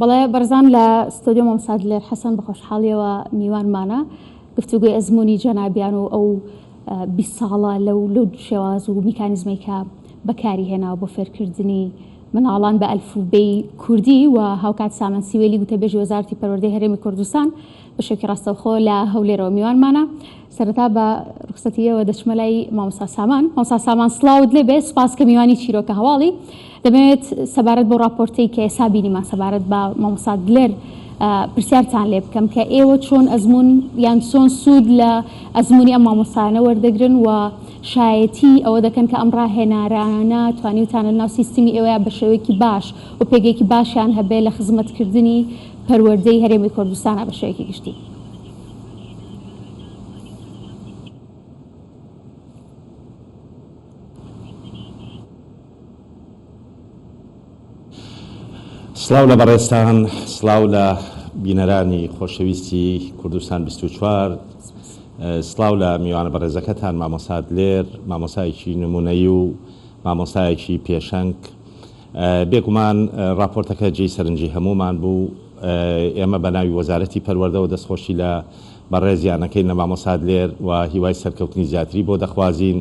بەڵێ بەڕێزان لە ستۆدیۆ مامۆستا دلێر حەسەن بە خۆشحاڵیەوە میوانمانە گفتوگۆی ئەزموونی جەنابیان و ئەو 20 ساڵە لەو لەو شێواز و میکانیزمەی کە بەکاری هێناوە بۆ فێرکردنی مناڵان بە ئەلفوبێی کوردی و هاوکات سامان سیوەیلی گوتەبێژی وەزارەتی پەروەردەی هەرێمی کوردستان بەشێکی ڕاستەوخۆ لە هەولێرەوە میوانمانە. سەرەتا بە ڕوخسەتی ئێوە دەچمە لای مامۆستا سامان. مامۆستا سامان سڵاوت لێ بێ، سوپاس کە میوانی چیرۆکە هەواڵی. دەمەوێت سەبارەت بەو ڕاپۆرتەی کە ئێستا بینیمان سەبارەت بە مامۆستا دلێر پرسیارتان لێ بکەم کە ئێوە چۆن ئەزموون یان چۆن سوود لە ئەزموونی ئەم مامۆستایانە وەردەگرن و شایەتی ئەوە دەکەن کە ئەم ڕاهێنارانە توانیوتانە لەناو سیستمی ئێوەیا بە شێوەیەکی باش و پێگەیەکی باشیان هەبێ لە خزمەتکردنی پەروەردەی هەرێمی کوردستانا بە شێوەیەکی گشتی. سڵاو لە بەڕێزتان، سڵاو لە بینەرانی خۆشەویستی کوردستان 24، سڵاو لە میوانە بەڕێزەکەتان مامۆستا دلێر، مامۆستایەکی نمونەیی و مامۆستایەکی پێشەنگ. بێگومان ڕاپۆرتەکە جێی سەرنجی هەموومان بوو، ئێمە بە ناوی وەزارەتی پەروەردەوە دەستخۆشی لە بەڕێزیان ئەکەین لە مامۆستا دلێر و هیوای سەرکەوتنی زیاتری بۆ دەخوازین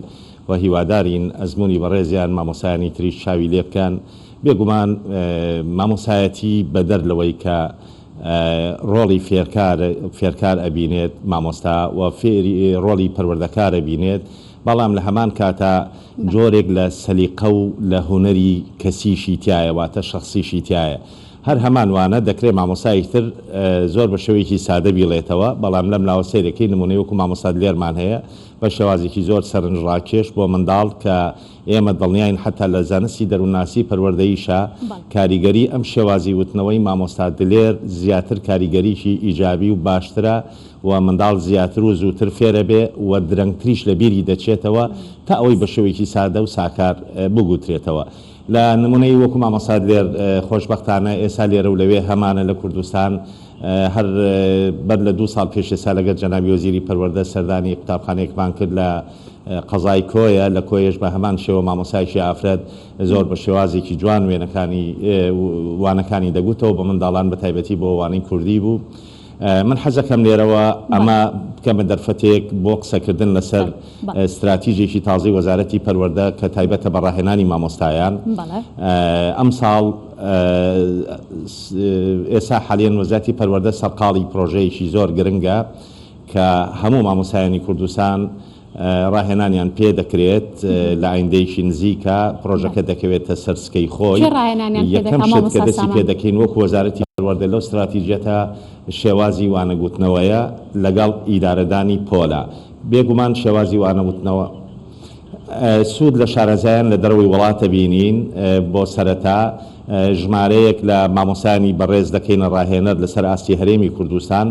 و هیوادارین ئەزموونی بەڕێزیان مامۆستایانی تریش چاوی لێ بکەن. بێگومان مامۆستایەتی بەدەر لەوەی کە ڕۆڵی فێرکار فێرکار ئەبینێت مامۆستا و فێری ڕۆڵی پەروەردەکار ئەبینێت، بەڵام لە هەمان کاتا جۆرێک لە سەلیقە و لە هونەری کەسیشی تیایە واتە شەخسیشی تیایە. هەر هەمان وانە دەکرێ مامۆستایەکی تر زۆر بە شێوەیەکی سادە بیڵێتەوە، بەڵام لەم لاوە سەیرەکەی نموونەی وەکوو مامۆستا دلێرمان هەیە بە شێوازێکی زۆر سەرنجڕاکێش بۆ منداڵ کە ئێمە دڵنیاین حەتا لە زانستی دەروونناسی پەروەردەییشا کاریگەری ئەم شێوازی وتنەوەی مامۆستا دلێر زیاتر کاریگەریی ئیجابی و باشترە و منداڵ زیاتر و زووتر فێرەبێ و درەنگتریش لە بیری دەچێتەوە تا ئەوەی بە شێوەیەکی سادە و ساکار بگوترێتەوە. لە نمونەی وەکو مامۆستا دلێر خۆشبەختانە ئێستا لێرە و لەوێ هەمانە لە کوردستان هەر بەر لە دوو ساڵ پێش ئێستا لەگەر جەنابی وەزیری پەروەردە سەردانی قوتابخانەیەکمان کرد لە قەزای کۆیە لە کۆیەش بە هەمان شێوە مامۆستایەکی ئافرەت زۆر بە شێوازێکی جوان وێنەکانی وانەکانی دەگوتەوە بە منداڵان بە تایبەتی بۆ وانەی کوردی بوو. من حەزەکەم لێرەوە ئەمە بکەمە دەرفەتێک بۆ قسەکردن لەسەر ستراتیژێکی تازەی وەزارەتی پەروەردە کە تایبەتە بە ڕاهێنانی مامۆستایان. ئەمساڵ ئێستا حالیەن وەزارەتی پەروەردە سەرقاڵی پرۆژەیەکی زۆر گرنگە کە هەموو مامۆستایانی کوردستان ڕاهێنانیان پێ دەکرێت لە ئایندەیەکی نزیکا پڕۆژەکە دەکەوێتە سەر سکەی خۆی. کێ ڕاهێنانیان پێ یەکەم دەکا شت کە مامۆستا دەستی پێ سامان؟ دەکەین وەکو وەزارەتی پەروەردە لەو ستراتیجیەتە شێوازی وانەگوتنەوەیە لەگەڵ ئیدارەدانی پۆلە. بێگومان شێوازی وانەوتنەوە سوود لە شارەزایان لە دەرەوەی وڵات دەبینین بۆ سەرەتا ژمارەیەک لە مامۆستایانی بەڕێز دەکەینە ڕاهێنەر لەسەر ئاستی هەرێمی کوردستان،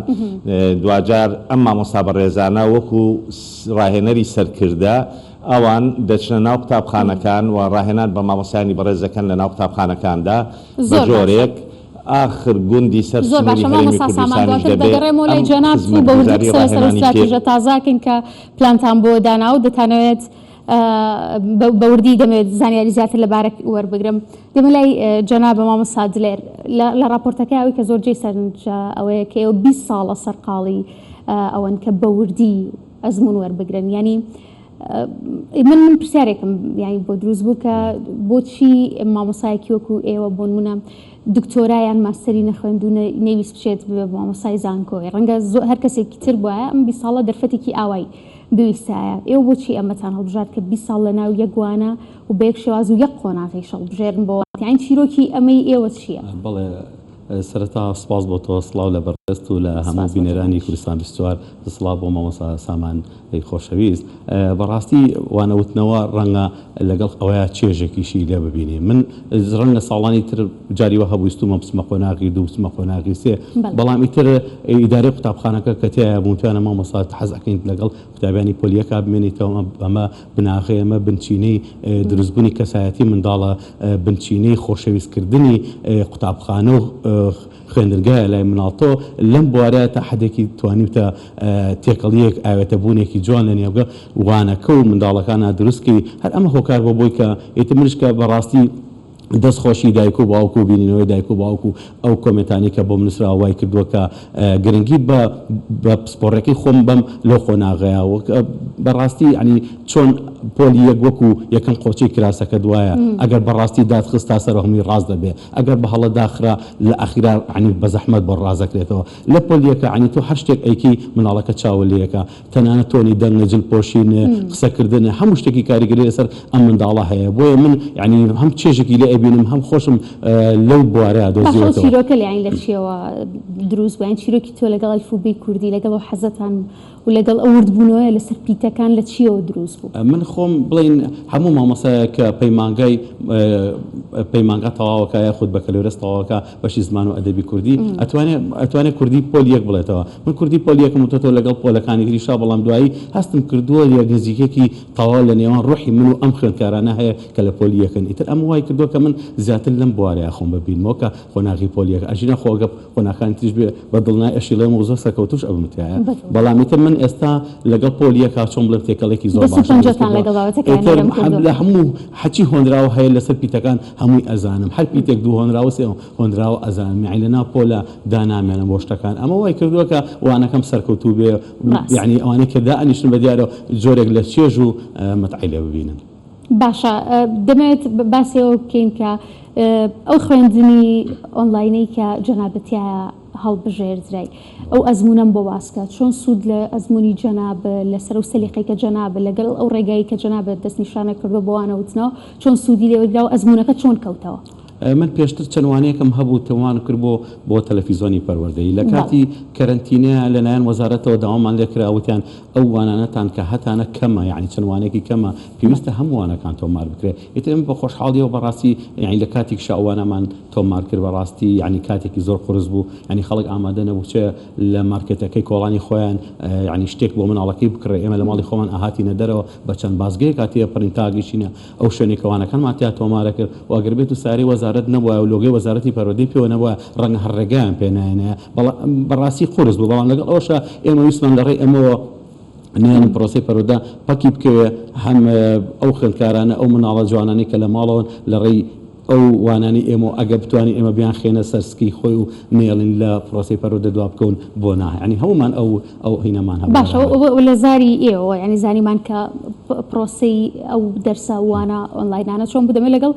دواجار ئەم مامۆستا بەڕێزانە وەکو ڕاهێنەری سەرکردە ئەوان دەچنە ناو قوتابخانەکان و ڕاهێنان بە مامۆستایانی بەڕێز دەکەن لە ناو قوتابخانەکاندا بە جۆرێک ئاخر گوندی سەر زۆر سنووری باشە هەرێمی مامۆستا سامان کوردستانیش دواتر دەبێ دەگەڕێمەوە ئەم لای جەنابت و بە وردی خزمەتگوزاری قسە لەسەر ئەو ڕاهێنانی پێ ستراتیژە تازەکەین کە پلانتان بۆ داناوە و دەتانەوێت بە وردی دەمەوێت زانیاری زیاتر لەبارە وەربگرم. دێمە لای جەنابە مامۆستا دلێر، لە ڕاپۆرتەکەی ئەوەی کە زۆر جێی سەرنجە ئەوەیە کە ئێوە 20 ساڵە سەرقاڵی ئەوەن کە بە وردی ئەزموون وەربگرن. یانی من من پرسیارێکم یانی بۆ دروست بوو کە بۆچی مامۆسایەکی وەکو ئێوە بۆ نمونە دکتۆرا یان ماستەری نەخوێندوو نەیویست بچێت ببێ بە مامۆستای زانکۆی ڕەنگە هەر کەسێکی تر بوایە ئەم 20 ساڵە دەرفەتێکی ئاوای بویستایە ئێوە بۆچی ئەمەتان هەڵبژارد کە 20 ساڵ لەناو یەک وانە و بە یەک شێواز و یەک قۆناغیش هەڵبژێرن بۆ یانی چیرۆکی ئەمەی ئێوە چییە؟ بەڵێ سەرەتا سپاس بۆ تۆ سڵاو لە بەڕێزت و لە هەموو سپاس بۆ بینەرانی تۆش. کوردستان 24 سڵاو بۆ مامۆستا سامان ی خۆشەویست بەڕاستی وانەوتنەوە ڕەنگە لەگەڵ ئەوەیا چێژێکیشی لێ ببینی من ڕەنگە ساڵانی تر جاری وا هەبوو ویستومە بچمە قۆناغی دوو بچمە قۆناغی سێ بەڵام ئیتر ئیدارەی قوتابخانەکە کە تیایا بووم تویانە مامۆستا حەز ئەکەین لەگەڵ قوتابیانی پۆلی یەکا بمێنیتەوە ئەمە بناغەی ئەمە بنچینەی دروستبوونی کەسایەتی منداڵە بنچینەی خۆشەویستکردنی قوتابخانە و خوێندنگایە لای مناڵ تۆ لەم بوارە تا حەدێکی توانیوتە تێکەڵیەک ئاوێتە بوونێکی جوان لە نێوگە وانەکە و منداڵەکانا دروست کەی هەر ئەمە هۆکار بووە بۆی کە ئیتر منیش کە بەڕاستی. دەست خۆشی دایک و باوک و بینینەوەی دایک و باوک و ئەو کۆمێنتانەی کە بۆم نوسراوە وای کردووە کە گرنگی بە بە پسپۆڕیەکەی خۆم بەم لەو قۆناغەیا وەک بەڕاستی یانی چۆن پۆلی یەک وەکو یەکەم قۆچەی کراسەکەت وایە ئەگەر بەڕاستی داتخست تا سەر هەمووی ڕاست دەبێ ئەگەر بە هەڵە داخرا لە ئەخیرا یانی بە زەحمەت بۆ ڕاست دەکرێتەوە لە پۆلی یەکا یانی تۆ هەر شتێک ئەیکەی مناڵەکە چاوە لێیەکا تەنانەت تۆنی دەنگ، جل پۆشین، قسە کردن، هەموو شتێکی کاریگەری لەسەر ئەم منداڵە هەیە. بۆیە من یانی هەم چێژێکی لێ ئەبینم هەم خۆشم لەو بوارەیا باشە ئەو دۆزیوەتەوە. چیرۆکە یانی لە چیەوە دروست بوو؟ یانی چیرۆکی تۆ لەگەڵ ئەلفوبێی کوردی لەگەڵ ئەو حەزەتان و لەگەڵ ئەو وردبوونەوەیە لەسەر پیتەکان لە چیەوە دروست بوو؟ من خۆم بڵێین هەموو مامۆستایەک کە پەیمانگای پەیمانگا تەواوەکا یاخود بەکەلۆرێس تەواوەکا بەشی زمان و ئەدەبی کوردی ئەتوانێ ئەتوانێ کوردی پۆل یەک بڵێتەوە. من کوردی پۆل یەکم وتۆتەوە لەگەڵ پۆلەکانی تریشا بەڵام دوایی هەستم کردووە یەک نزیکیەکی تەواو لە نێوان ڕۆحی من و ئەم خوێندکارانە هەیە کە لە پۆلی یەکن ئیتر ئەمە وای کردووە کە من زیاتر لەم بوارەیا خۆم ببینمەوە کە قۆناغی پۆل یەک ئەژینا خۆ ئەگەر قۆناغەکانی تریش بێ بە دڵنیای ئەشیڵێم و زۆر سەرکەوتووش ئەبم تیایا بەڵام ئیتر من ئێستا لەگەڵ پۆل یەکا چۆن بڵێم تێکەڵێکی زۆر دەست و باشم دروست پەنجەتان کردووە لەگەڵ بابەتەکەیان ئیتر نەرم کردووە. لە هەموو هەرچی هۆنراوە هەیە لەسەر پیتەکان هەمووی ئەزانم هەر پیتێک دوو هۆنراوە سێ هۆنراوە ئەزانم یەعنی لەناو پۆلە دانامێنم بۆ شتەکان ئەمە وای کردووە کە وانەکەم سەرکەوتوو بێ ڕاستە. یەعنی ئەوانەی کە دائەنیشن بە دیارەوە جۆرێک لە چێژ و مەتعەی لێ ببینن. باشە دەمەوێت باسی ئەوە بکەین کە ئەو خوێندنی ئۆنلاینەی کە جەنابت تیایا هەڵبژێردرای ئەو ئەزموونەم بۆ باس کە چۆن سوود لە ئەزموونی جەنابت لەسەر ئەو سەلیقەی کە جەنابت لەگەڵ ئەو ڕێگای کە جەنابت دەستنیشانت کردووە بۆ وانە وتنەوە چۆن سوودی لێ وەرگرا و ئەزموونەکە چۆن کەوتەوە؟ من پێشتر چەند وانەیەکم هەبوو تەواوم کرد بۆ بۆ تەلەفیزۆنی پەروەردەیی لە کاتی کەرەنتینەیا لەلایەن وەزارەتەوە داوامان لێکرا وتیان ئەو وانانەتان کە هەتانە کەمە یانی چەند وانەیەکی کەمە پێویستە هەموو وانەکان تۆمار بکرێ ئیتر ئێمە بە خۆشحاڵیەوە بەڕاستی یانی لە کاتێکیشا ئەو وانەمان تۆمار کرد بەڕاستی یانی کاتێکی زۆر قورس بوو یانی خەڵک ئامادە نەبوو بچێ لە مارکێتەکەی کۆڵانی خۆیان یانی شتێک بۆ مناڵەکەی بکڕێ ئێمە لە ماڵی خۆمان ئەهاتینە دەرەوە بە چەند بازگەیەکا تێپەڕین تا گەیشتینە ئەو شوێنەی کە وانەکانمان تیا تۆمارە کرد و ئەگەر بێت و سەیارەی وەزارەت نەبوایە و لۆگۆی وەزارەتی پەروەردەی پێوە نەبوایە ڕەنگە هەر ڕێگایان پێ نایەنایە بەڵام بەڕاستی قورس بوو بەڵام لەگەڵ ئەوەشا ئێمە ویستمان لە ڕێی ئەمەوە نەیەڵین پرۆسەی پەروەردە پەکی بکەوێ هەم ئەو خوێندکارانە ئەو مناڵە جوانانەی کە لە ماڵەوەن لە ڕێی ئەو وانانەی ئێمەوە ئەگەر بتوانین ئێمە بیانخەینە سەر سکی خۆی و نەیەڵین لە پرۆسەی پەروەردە دوا بکەون بۆ نا یانی هەموومان ئەو ئەو هینەمان هەبوو باشە بەرامبەر. و لە زاری ئێوەوە یانی زانیمان کە پرۆسەی ئەو دەرسە وانە ئۆنلاینانە چۆن بوو دەمەوێت لەگەڵ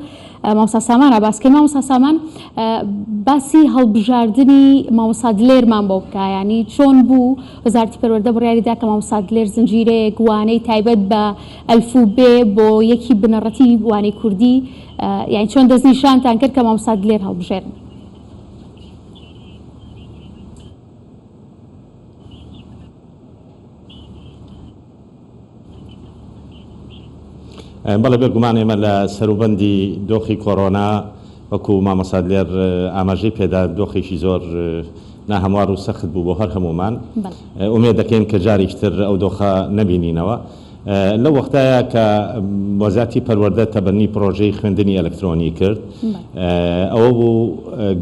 مامۆستا سامانا باس کەین مامۆستا سامان باسی هەڵبژاردنی مامۆستا دلێرمان بۆ بکە یانی چۆن بوو وەزارەتی پەروەردە بڕیاری دا کە مامۆستا دلێر زنجیرەیەک وانەی تایبەت بە ئەلفوبێ بۆ یەکی بنەڕەتی وانەی کوردی یانی چۆن دەستنیشانتان کرد کە مامۆستا دلێر هەڵبژێرن؟ بەڵێ بێگومان ئێمە لە سەروبەندی دۆخی کۆرۆنا وەکو مامۆستا دلێر ئاماژەی پێدا دۆخێکی زۆر ناهەموار و سەخت بوو بۆ هەر هەموومان ئومێد دەکەین کە جارێکی تر ئەو دۆخە نەبینینەوە لەو وەختایە کە وەزارەتی پەروەردە تەبەنی پڕۆژەی خوێندنی ئەلکترۆنی کرد، ئەوە بوو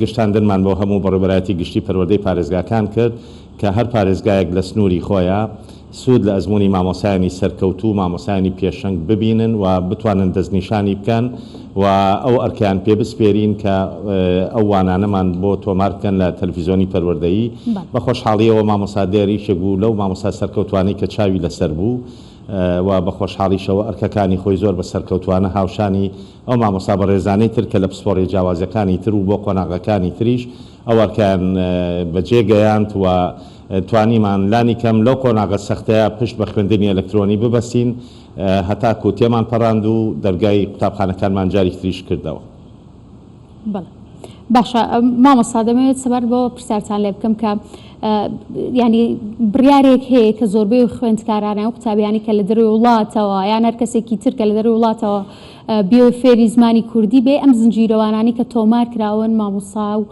گشتاندنمان بۆ هەموو بەڕێوەبەرایەتی گشتی پەروەردەی پارێزگاکان کرد کە هەر پارێزگایەک لە سنووری خۆیا سوود لە ئەزموونی مامۆستایانی سەرکەوتوو و مامۆستایانی پێشەنگ ببینن و بتوانن دەستنیشانی بکەن و ئەو ئەرکەیان پێ بسپێرین کە ئەو وانانەمان بۆ تۆمار بکەن لە تەلەفیزیۆنی پەروەردەیی. بە خۆشحاڵییەوە مامۆستا دێر یەکێک بوو لەو مامۆستا سەرکەوتوانەی کە چاوی لەسەر بوو و بە خۆشحاڵیشەوە ئەرکەکانی خۆی زۆر بە سەرکەوتوانە هاوشانی ئەو مامۆستا بەڕێزانەی تر کە لە پسپۆڕیە جیاوازەکانی تر و بۆ قۆناغەکانی تریش ئەو ئەرکەیان بە جێ گەیاند و توانیمان لانی کەم لەو قۆناغە سەختەیا پشت بە خوێندنی ئەلکترۆنی ببەستین هەتاکو تێمان پەڕاند و دەرگای قوتابخانەکانمان جاریک تریش کردەوە. بەڵێ باشە مامۆستا دەمەوێت سەبارەت بەوە پرسیارتان لێ بکەم کە یانی بڕیارێک هەیە کە زۆربەی خوێندکارانە و قوتابیانی کە لە دەروی وڵاتەوە یان هەر کەسێکی تر کە لە دەروی وڵاتەوە بیەوێ فێری زمانی کوردی بێ ئەم زنجیرەوانانی کە تۆمار کراون مامۆستا و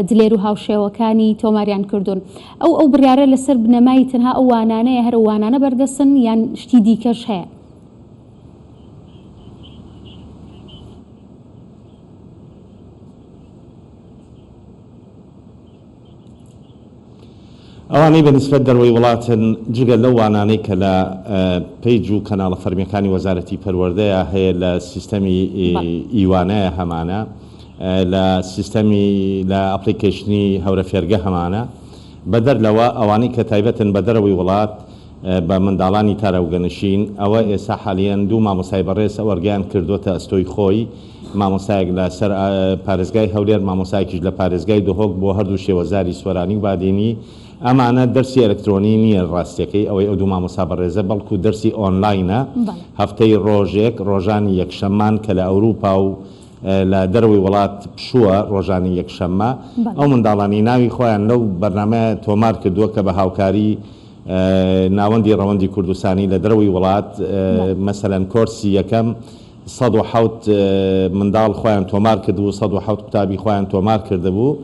دلێر و هاوشێوەکانی تۆماریان کردوون ئەو ئەو بڕیارە لەسەر بنەمای تەنها ئەو وانانەیە هەر ئەو وانانە بەردەستن یان شتی دیکەش هەیە؟ ئەوانەی بە نیسبەت دەرەوەی وڵاتن، جگە لەو وانانەی کە لە پەیج و کەناڵە فەرمییەکانی وەزارەتی پەروەردەیا هەیە لە سیستەمی ئی-وانەیا هەمانە. لە سیستەمی لە ئەپڵیکەیشنی هەورە فێرگە هەمانە. بەدەر لەوە ئەوانەی کە تایبەتن بە دەرەوەی وڵات بە منداڵانی تاراوگەنشین ئەوە ئێستا حالیەن دوو مامۆستای بەڕێز ئەوەرگەیان کردۆتە ئەستۆی خۆی مامۆستایەک لە سەر پارێزگای هەولێر مامۆستایەکیش لە پارێزگای دهۆک بۆ هەردوو شێوەزاری سۆرانی و بادینی ئەمانە دەرسی ئەلکترۆنی نییە ڕاستیەکەی ئەوەی ئەو دوو مامۆستا بەڕێزە بەڵکو دەرسی ئۆنلاینە هەفتەی ڕۆژێک ڕۆژانی یەکشەممان کە لە ئەوروپا و لە دەرەوەی وڵات پشووە ڕۆژانی یەکشەممە ئەو منداڵانەی ناوی خۆیان لەو بەرنامەیە تۆمار کردووە کە بە هاوکاری ناوەندی ڕەوەندی کوردستانی لە دەرەوەی وڵات مەسەلەن کۆرسی یەکەم 107 منداڵ خۆیان تۆمار کردبوو 107 قوتابی خۆیان تۆمار کردبوو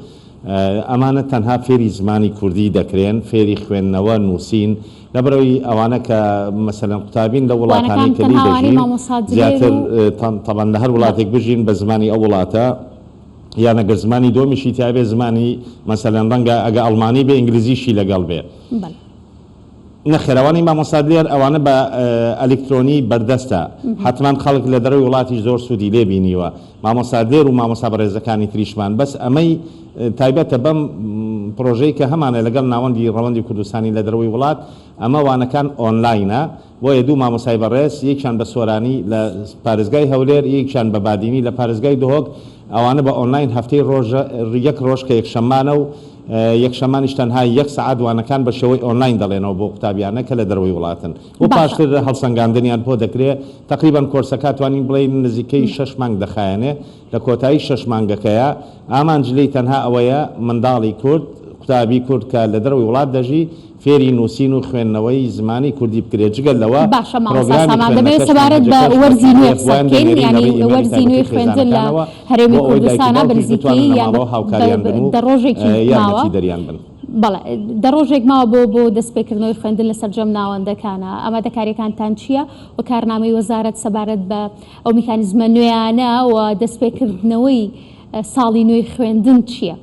ئەمانە تەنها فێری زمانی کوردی دەکرێن، فێری خوێندنەوە، نووسین، لەبەرئەوەی ئەوانە کە مەسەلەن قوتابین لەو وڵاتانەی وانەکان کە لێی تەنها وانەی دەژین مامۆستا دلێر زیاتر و تەبعەن لە هەر بەڵێ. وڵاتێک بژین بە زمانی ئەو وڵاتە یان ئەگەر زمانی دووەمیشی تیابێ زمانی مەسەلەن ڕەنگە ئەگە ئەڵمانی بێ ئینگلیزیشی لەگەڵ بێ. بەڵێ. نەخێر ئەوانەی مامۆستا دلێر ئەوانە بە ئەلیکترۆنی بەردەستە حەتمەن خەڵک لە دەرەوەی وڵاتیش زۆر سوودی لێ بینیوە مامۆستا دلێر و مامۆستا بەڕێزەکانی تریشمان بەس ئەمەی تایبەتە بەم پڕۆژەی کە هەمانە لەگەڵ ناوەندی ڕەوەندی کوردستانی لە دەرەوەی وڵات ئەمە وانەکان ئۆنلاینە بۆیە دوو مامۆستای بەڕێز یەکیان بە سۆرانی لە پارێزگای هەولێر یەکیان بە بادینی لە پارێزگای دهۆک ئەوانە بە ئۆنلاین هەفتەی ڕۆژ یەک ڕۆژ کە یەکشەممانە و یەکشەممانیش تەنها یەک سەعات وانەکان بە شێوەی ئۆنلاین دەڵێنەوە بۆ قوتابیانە کە لە دەرەوەی وڵاتن و باشە. پاشتر هەڵسەنگاندنیان بۆ دەکرێ تەقریبەن کۆرسەکە توانین بڵێین نزیکەی شەش مانگ دەخایەنێ لە کۆتایی شەش مانگەکەیا ئامانج لێی تەنها ئەوەیە منداڵی کورد قوتابی کورد کە لە دەرەوەی وڵات دەژی فێری نووسین و خوێندنەوەی زمانی کوردی بکرێت جگە لەوە باشە مامۆستا پرۆگرامی سامان دەمەوێت خوێندنەکەش سەبارەت بە مەنهەجەکەش بە وەرزی نوێ PDF قسە بۆیان بکەین دەنێرین لە یانی ڕێی ئیمەیلی وەرزی تایبەتی نوێی خوێندن لە خێزانەکانەوە هەرێمی بۆ ئەوەی دایک و کوردستانا بە باوکیش نزیکەیی بتوانن لە یان بە ماڵەوە هاوکاریان بن و دە ڕۆژێکی ماوە یارمەتیدەریان بن. بەڵێ دە ڕۆژێک ماوە بۆ بۆ دەستپێکردنەوەی خوێندن لە سەرجەم ناوەندەکانا ئامادەکاریەکانتان چییە و کارنامەی وەزارەت سەبارەت بە ئەو میکانیزمە نوێیانە و دەستپێکردنەوەی ساڵی نوێی خوێندن چییە؟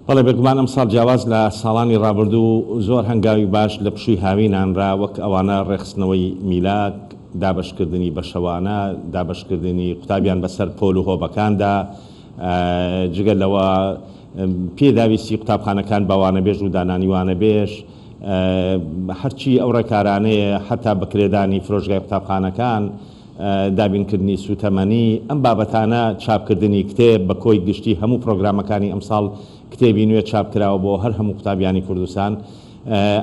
بەڵێ بێگومان ئەمساڵ جیاواز لە ساڵانی ڕابردوو زۆر هەنگاوی باش لە پشووی هاوین ئانرا وەک ئەوانە ڕێکخستنەوەی میلاک، دابەشکردنی بەشەوانە، دابەشکردنی قوتابیان بەسەر پۆل و هۆبەکاندا، جگە لەوە پێداویستی قوتابخانەکان بە وانەبێژ و دانانی وانەبێژ، هەرچی ئەو ڕێکارانەیە حەتا بە کرێدانی فرۆشگای قوتابخانەکان، دابینکردنی سووتەمەنی، ئەم بابەتانە، چاپکردنی کتێب، بە کۆی گشتی هەموو پرۆگرامەکانی ئەمساڵ کتێبی نوێ چاپ کراوە بۆ هەر هەموو قوتابیانی کوردستان.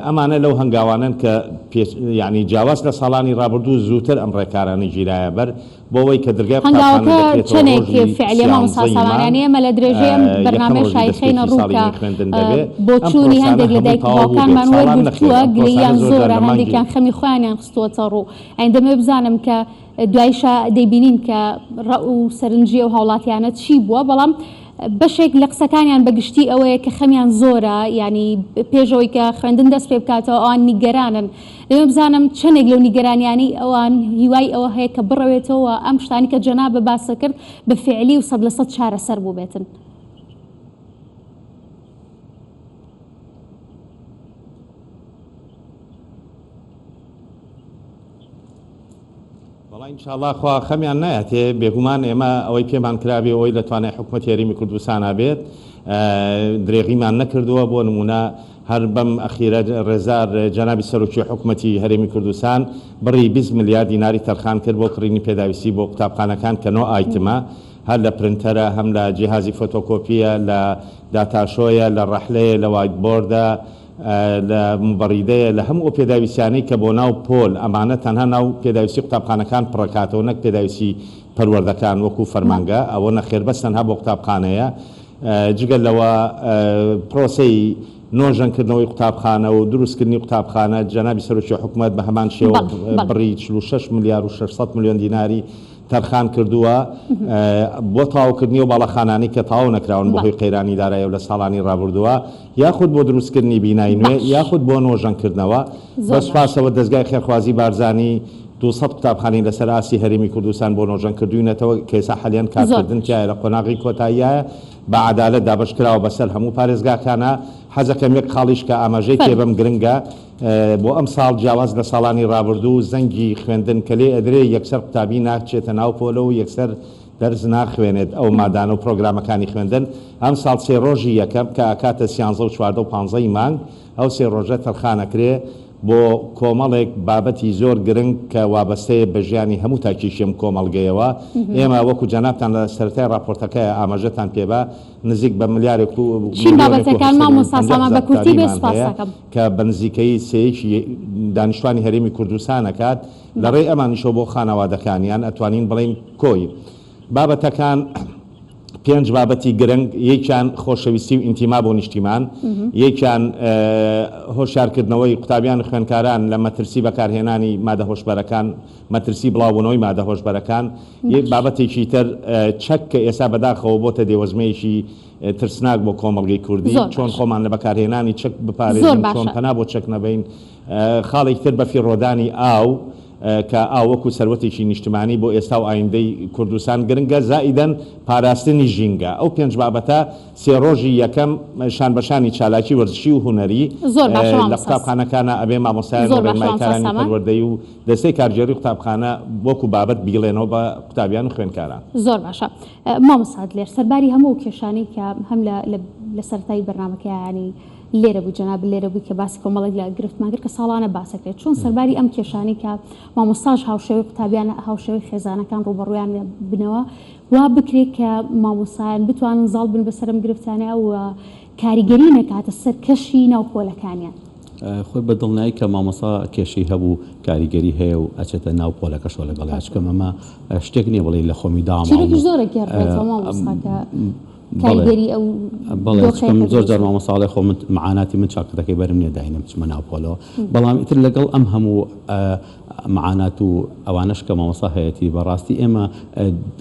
ئەمانە لەو هەنگاوانەن کە یانی جیاواز لە ساڵانی ڕابردوو زووتر ئەم ڕێکارانە گیرایە بەر بۆ ئەوەی کە درگای قوتابخانە هەنگاوەکە دەکرێتەوە چەنێک ڕۆژی فعلیە مامۆستا سیانزەی سامان مانگ یانی ئێمە لە درێژەی ئەم یەکەم بەرنامەیە ڕۆژی شایخەینە دەستپێکی ڕوو ساڵی کە نوێی خوێندن دەبێ ئەم بۆچوونی پرۆسانە هەندێک لە هەموو دایک و تەواو بووبێت باوکانمان ساڵان نەخێر وەرگرتووە ئەم پرۆسانە گلەییان زۆر جار زۆرە لە مانگی هەندێکیان خەمی خۆیانیان خستووەتە ڕوو یانی دەمەوێ بزانم کە دوایشە دەیبینین کە ڕەئ و سەرنجی ئەو هاوڵاتیانە چی بووە، بەڵام بەشێک لە قسەکانیان بە گشتی ئەوەیە کە خەمیان زۆرە، یانی پێش ئەوەی کە خوێندن دەست پێ بکاتەوە ئەوان نیگەرانن. دەمەوێت بزانم چەندێک لەو نیگەرانیانەی ئەوان هیوای ئەوە هەیە کە بڕەوێتەوە ئەم شتانەی کە جەنابت باست کرد بە فیعلی و 100% چارەسەر بووبێتن؟ وەڵا ان شاءاللە خوا خەمیان نایاتێ بێگومان ئێمە ئەوەی پێمان کرابێ ئەوەی لە توانای حکومەتی هەرێمی کوردستانا بێت درێغیمان نەکردووە بۆ نمونە هەر بەم ئەخیرە ڕێزدار جەنابی سەرۆکی حکومەتی هەرێمی کوردستان بڕی 20 ملیار دیناری تەرخان کرد بۆ کڕینی پێداویستی بۆ قوتابخانەکان کە نۆ ئایتمە هەر لە پرنتەرە هەم لە جیهازی فۆتۆکۆپیە لە داتاشۆیە لە ڕەحلەیە لە whiteboard ە لە موبەڕیدەیە لە هەموو ئەو پێداویستیانەی کە بۆ ناو پۆل، ئەمانە تەنها ناو پێداویستی قوتابخانەکان پڕەکاتەوە نەک پێداویستی پەروەردەکان وەکو فەرمانگە، ئەوە نەخێر بەس تەنها بۆ قوتابخانەیە، جگە لەوە پرۆسەی نۆژەنکردنەوەی قوتابخانە و دروستکردنی قوتابخانە جەنابی سەرۆکی حکومەت بە هەمان شێوە بڕی 46 ملیار و 600 ملیۆن دیناری تەرخان کردووە بۆ تەواوکردنی ئەو باڵەخانانەی کە تەواو نەکراون بەهۆی قەیرانی دارایی و لە ساڵانی ڕابردووە یاخود بۆ دروستکردنی بینای نوێ یاخود بۆ نۆژەنکردنەوە. بە سوپاسەوە دەزگای خێرخوازی بارزانی 200 قوتابخانەی لەسەر ئاستی هەرێمی کوردستان بۆ نۆژەن کردووینەتەوە کە ئێستا حالیەن کارکردن تیایە لە قۆناغی کۆتاییایە بە عەدالەت دابەش کراوە بەسەر هەموو پارێزگاکانا. حەزەکەم یەک خاڵیش کە ئاماژەی پێ فەرموو. بەم گرنگە بۆ ئەمساڵ جیاواز لە ساڵانی ڕابردوو زەنگی خوێندن کە لێ ئەدرێ یەکسەر قوتابی ناچێتە ناو پۆلە و یەکسەر دەرس ناخوێنێت ئەو مادانە و پرۆگرامەکانی خوێندن ئەمساڵ سێ ڕۆژی یەکەم کە ئەکاتە سیانزە و 14 و پانزەی مانگ ئەو سێ ڕۆژە تەرخان ئەکرێ بۆ کۆمەڵێک بابەتی زۆر گرنگ کە وابەستەیە بە ژیانی هەموو تاکێکی ئەم کۆمەڵگەیەوە. ئێمە وەکو جەنابتان لە سەرەتای ڕاپۆرتەکەیا ئاماژەتان پێ با، نزیک بە ملیارێک و چین ملیۆنێک و بابەتەکان مامۆستا 850 سامان هەزار بە کورتی بێ قوتابیمان سوپاس هەیە دەکەم. کە بە نزیکەیی سێیەکی دانیشتوانی هەرێمی کوردستان ئەکات، لە ڕێی ئەمانیشەوە بۆ خانەوادەکانیان ئەتوانین بڵێین کۆی بابەتەکان پێنج بابەتی گرنگ، یەکیان خۆشەویستی و ئینتیما بۆ نیشتیمان، یەکیان هۆشیارکردنەوەی قوتابیان و خوێندکاران لە مەترسی بەکارهێنانی مادە هۆشبەرەکان، مەترسی بڵاوبوونەوەی مادە هۆشبەرەکان، بابەتێکی تر چەک کە ئێستا بەداخەوە بۆتە دێوەزمەیەکی ترسناک بۆ کۆمەڵگەی کوردی، چۆن خۆمان لە بەکارهێنانی چەک بپارێزین، چۆن پەنا بۆ چەک نەبەین، خاڵێکی تر بەفیڕۆدانی ئاو. کە ئاو وەکو سەروەتێکی نیشتمانی بۆ ئێستا و ئایندەی کوردستان گرنگە، زائیدەن پاراستنی ژینگە. ئەو پێنج بابەتە سێ ڕۆژی یەکەم شانبەشانی چالاکی وەرزشی و هونەری زۆر باشە لە مامۆستا قوتابخانەکانا ئەبێ مامۆستایان و زۆر باشە مامۆستا ڕێنماییکارانی سامان. پەروەردەیی و دەستەی کارگێڕی قوتابخانە وەکو بابەت بیڵێنەوە بە قوتابیان و خوێندکاران. زۆر باشە مامۆستا دلێر، سەرباری هەموو ئەو کێشانەی کە هەم لە لە سەرەتای بەرنامەکەیا یانی لێرە بووی جەنابت لێرە بووی کە باسی کۆمەڵێک لە گرفتمان کرد کە ساڵانە باسەکرێت چۆن سەرباری ئەم کێشانەی کە مامۆستاش هاوشێوەی قوتابیان هاوشێوەی خێزانەکان ڕووبەڕوویان بنەوە وا بکرێت کە مامۆستایان بتوانن زاڵ بن بەسەر ئەم گرفتانە و کاریگەری نەکاتە سەر کەشی ناو پۆلەکانیان. خۆی بە دڵنیایی کە مامۆستا کێشەی هەبوو کاریگەری هەیە و ئەچێتە ناو پۆلەکەشەوە لەگەڵیا چونکە ئەمە شتێک نییە بڵێی لە خۆمی داماوم چیرۆکیش زۆرە گێڕرێتەوە مامۆستا کە کاریگەری ئەو بەڵێ دۆخەیە چونکە کە زۆر جار دروست مامۆستا ئەڵێ خۆ من معاناتی من چاکەتەکەی بەرم نییە داینێم بچمە ناو پۆلەوە بەڵام ئیتر لەگەڵ ئەم هەموو معانات و ئەوانەش کە مامۆستا هەیەتی بەڕاستی ئێمە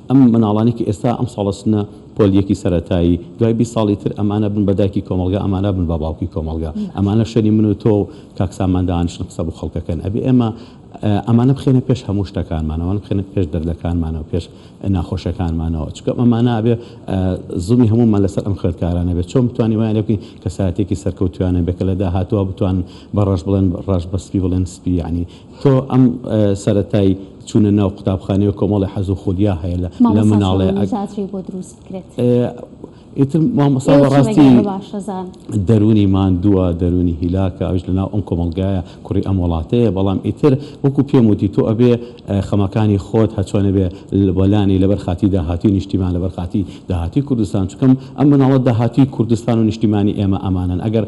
ئەم مناڵانی کە ئێستا ئەم ساڵە چنە پۆل یەکی سەرەتایی دوای 20 ساڵی تر ئەمانە بن بە دایکی کۆمەڵگا ئەمانە بن بە باوکی کۆمەڵگا ئەمانە شوێنی من و تۆ و کاک سامان دانیشن قسە بۆ خەڵکەکەن ئەبێ ئێمە ئەمانە بخەینە پێش هەموو شتەکانمان ئەوانە بخەینە پێش دەردەکانمانەوە پێش ناخۆشەکانمانەوە چونکە ئەمانە ئەبێ زوڵمی هەموومان لەسەر ئەم خوێندکارانە بێت چۆن بتوانین وایان لێ بکەین کەسایەتێکی سەرکەوتویانە بێت کە لە داهاتووە بتوان بە ڕەش بڵێن ڕەش بە سپی بڵێن سپی یعنی تۆ ئەم سەرەتای چوونە ناو قوتابخانەیە کۆمەڵی حەز و خولیا هەیە لە لە مامۆستا چۆن مناڵێ میزاجی بۆ دروست بکرێت؟ ئیتر مامۆستا ئێوە چ بەڕاستی ڕێگای بە باشەزان؟ دەروونی ماندووە، دەروونی هیلاکە، ئەویش لەناو ئەم کۆمەڵگایە، کوڕی ئەم وڵاتەیە، بەڵام ئیتر وەکو پێم وتی تۆ ئەبێ خەمەکانی خۆت هەرچۆنێ بێ وەلانی لەبەر خاتری داهاتووی نیشتیمان، لەبەر خاتری داهاتووی کوردستان، چونکە ئەم مناڵە داهاتووی کوردستان و نیشتیمانی ئێمە ئەمانەن، ئەگەر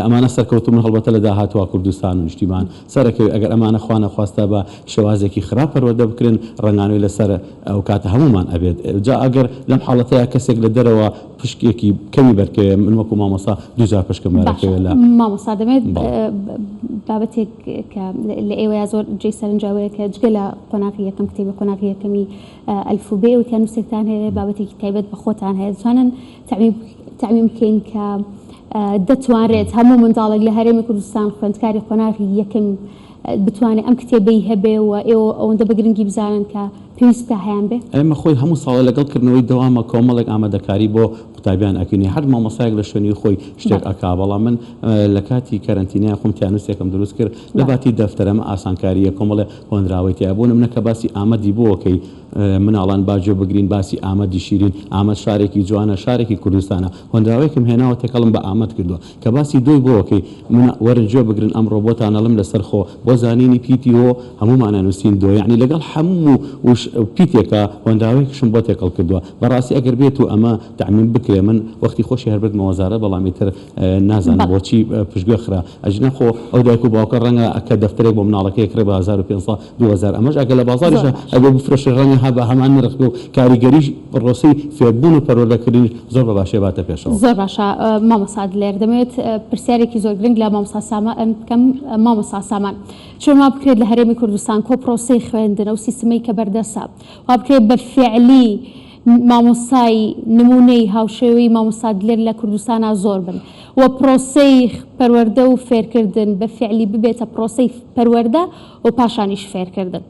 ئەمانە سەرکەوتوو بن هەڵبەتە لە داهاتووا کوردستان و نیشتیمان سەرەکەوێ، ئەگەر ئەمانە خوا نەخواستە بە شێوازێکی خراپ پەروەردە بکرێن ڕەنگانەوەی لەسەر ئەو کاتە هەموومان ئەبێت جا ئەگەر لەم حاڵەتەیا کەسێک لە دەرەوە پشکێکی کەمی بەرکەوێ من وەکو مامۆستا دووجار پشکم باشە بەرەکەوێ لە مامۆستا دەمێت بەڵێ. بابەتێک کە لە ئێوەیا زۆر جێی سەرنجە ئەوەیە کە جگە لە قۆناغی یەکەم کتێبی قۆناغی یەکەمی ئەلفوبێ و تیانووسێکتان هەیە بابەتێکی تایبەت بە خۆتان هەیە دەتوانن تەعمیم تەعمیم بکەین کە دەتوانرێت هەموو منداڵێک لە هەرێمی کوردستان خوێندکاری قۆناغی یەکەم بتوانێ ئەم کتێبەی هەبێ و ئێوە ئەوەندە بە گرنگی بزانن کە پێویست بکا هەیان بێ؟ ئێمە خۆی هەموو ساڵێ لەگەڵ کردنەوەی دەوامە کۆمەڵێک ئامادەکاری بۆ قوتابیان ئەکەین هەر مامۆستایەک لە شوێنی خۆی شتێک ئەکا بەڵام من لە کاتی کەرەنتینەیا خۆم تیانوسێکم دروست کرد لە باتی دەفتەر ئەمە ئاسانکارییە کۆمەڵێ هۆنراوەی تیایە بۆ نمونە کە باسی ئامەدی بۆ ئەکەی مناڵان با گوێ بگرین باسی ئامەدی شیرین ئامەد شارێکی جوانە شارێکی کوردستانە هۆنراوەیەکم هێناوە تێکەڵم بە ئامەد کردووە کە باسی دۆی بۆ ئەکەی من وەرن گوێ بگرن ئەمڕۆ بۆتان ئەڵێم لەسەر خۆ بۆ زانینی پیتی هۆ هەموومان ئەنووسین دۆ یەعنی لەگەڵ هەموو وش پیتێکا هۆنراوەیەکیشم بۆ تێکەڵ کردووە بەڕاستی ئەگەر بێت و ئەمە تەعمیم بکرێ من وەختی خۆشی هەر بردمە وەزارەت بەڵام ئیتر نازانم بەڵێ. بۆچی پشتگوێ خرا ئەگینا خۆ ئەو دایک و باوکە ڕەنگە کە دەفتەرێک بۆ مناڵەکەی ئەکڕێ بە 1500 2000 ئەمەش ئەگەر لە زۆر بازاڕیشا باشە. ئەبێ بفرۆشرێ ڕەنگە هە بە هەمان نرخ بێ و کاریگەریش پڕۆسەی فێربوون و پەروەردەکردنیش زۆر بە باشی ئەباتە پێشەوە. زۆر باشە مامۆستا دلێر دەمەوێت پرسیارێکی زۆر گرنگ لە مامۆستا سامان بکەم مامۆستا سامان چۆن وا بکرێت لە هەرێمی کوردستان کۆ پرۆسەی خوێندن ئەو سیستمەی کە بەردەستە وا بکرێت بە فعلی مامۆستای نمونەی هاوشێوەی مامۆستا دلێر لە کوردستانا زۆر بن و پرۆسەی پەروەردە و فێرکردن بە فعلی ببێتە پرۆسەی پەروەردە و پاشانیش فێرکردن.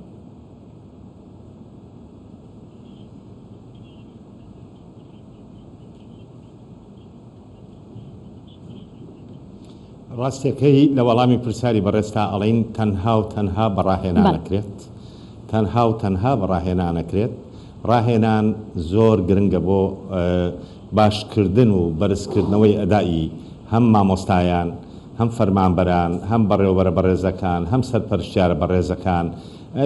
ڕاستیەکەی لە وەڵامی پرسیاری بەڕێزتا ئەڵێین تەنها و تەنها بە ڕاهێنان ئەکرێت، تەنها و تەنها بە ڕاهێنان ئەکرێت، ڕاهێنان زۆر گرنگە بۆ باشکردن و بەرزکردنەوەی ئەدائی هەم مامۆستایان، هەم فەرمانبەران، هەم بەڕێوەبەرە بەڕێزەکان، هەم سەرپەرشتیارە بەڕێزەکان.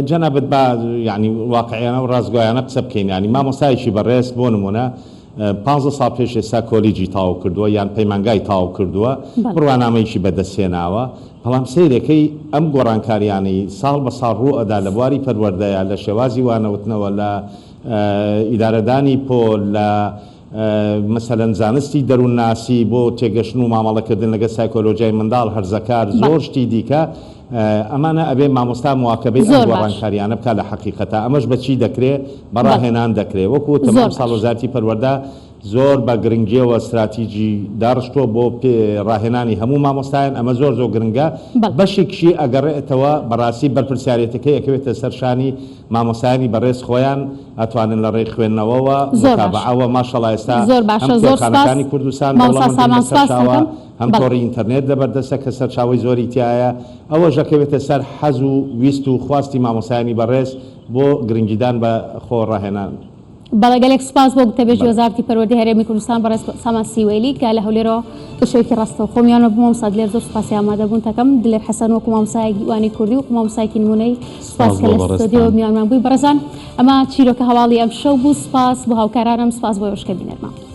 جەنابت با یانی واقعیانە و ڕاستگۆیانە قسە بکەین یانی مامۆستایەکی بەڕێز بۆ نموونە پانزە ساڵ پێش ئێستا کۆلیجی تەواو کردووە یان پەیمانگای تەواو کردووە بڕوانامەیەکی بەدەست هێناوە بەڵام سەیرەکەی ئەم گۆڕانکاریانەی ساڵ بە ساڵ ڕوو ئەدا لە بواری پەروەردەیا لە شێوازی وانەوتنەوە لە ئیدارەدانی پۆل لە مەسەلەن زانستی دەروونناسی بۆ تێگەشتن و مامەڵەکردن لەگەڵ سایکۆلۆژیای منداڵ، هەرزەکار، زۆر شتی دیکە، ئەمانە ئەبێ مامۆستا مواکەبەی ئەم گۆڕانکاریانە بکات لە حەقیقەتا، ئەمەش بە چی دەکرێ؟ بە ڕاهێنان دەکرێ، وەکو وتم ئەمساڵ وەزارەتی پەروەردە زۆر بە گرنگیەوە ستراتیجی داڕشتووە بۆ ڕاهێنانی هەموو مامۆستایان، ئەمە زۆر زۆر گرنگە، بەشێکیشی ئەگەڕێتەوە بەڕاستی بەرپرسیارێتەکەی ئەکەوێتە سەر شانی مامۆستایانی بەڕێز خۆیان ئەتوانن لە ڕێی خوێندنەوەوە، موتابەعەوە، ماشەڵا ئێستا هەم کتێبخانەکانی کوردستان دەوڵەمەندن بە سەرچاوە، هەم تۆڕی ئینتەرنێت لەبەردەستە کە سەرچاوەی زۆری تیایە، ئەوەش ئەکەوێتە سەر حەز و ویست و خواستی مامۆستایانی بەڕێز بۆ گرنگیدان بە خۆ ڕاهێنان. بەڵێ گەلێک سوپاس بۆ گوتەبێژی وەزارەتی پەروەردەی هەرێمی کوردستان بەڕێز سامان سیوەیلی کە لە هەولێرەوە بە شێوەیەکی ڕاستەوخۆ میوانمان بوو. مامۆستا دلێر زۆر سوپاسی ئامادەبوونتەکەم. دلێر حەسەن وەکو مامۆستایەکی وانەی کوردی وەکو مامۆستایەکی نموونەیی سوپاس سپاس کە بۆ لە ستۆدیۆ بەڕێزتان. میوانمان بووی. بەڕێزان ئەمە چیرۆکە هەواڵی ئەمشەو بوو. سوپاس بۆ هاوکارانم، سوپاس بۆ ئێوەش کە بینەرمان بوون.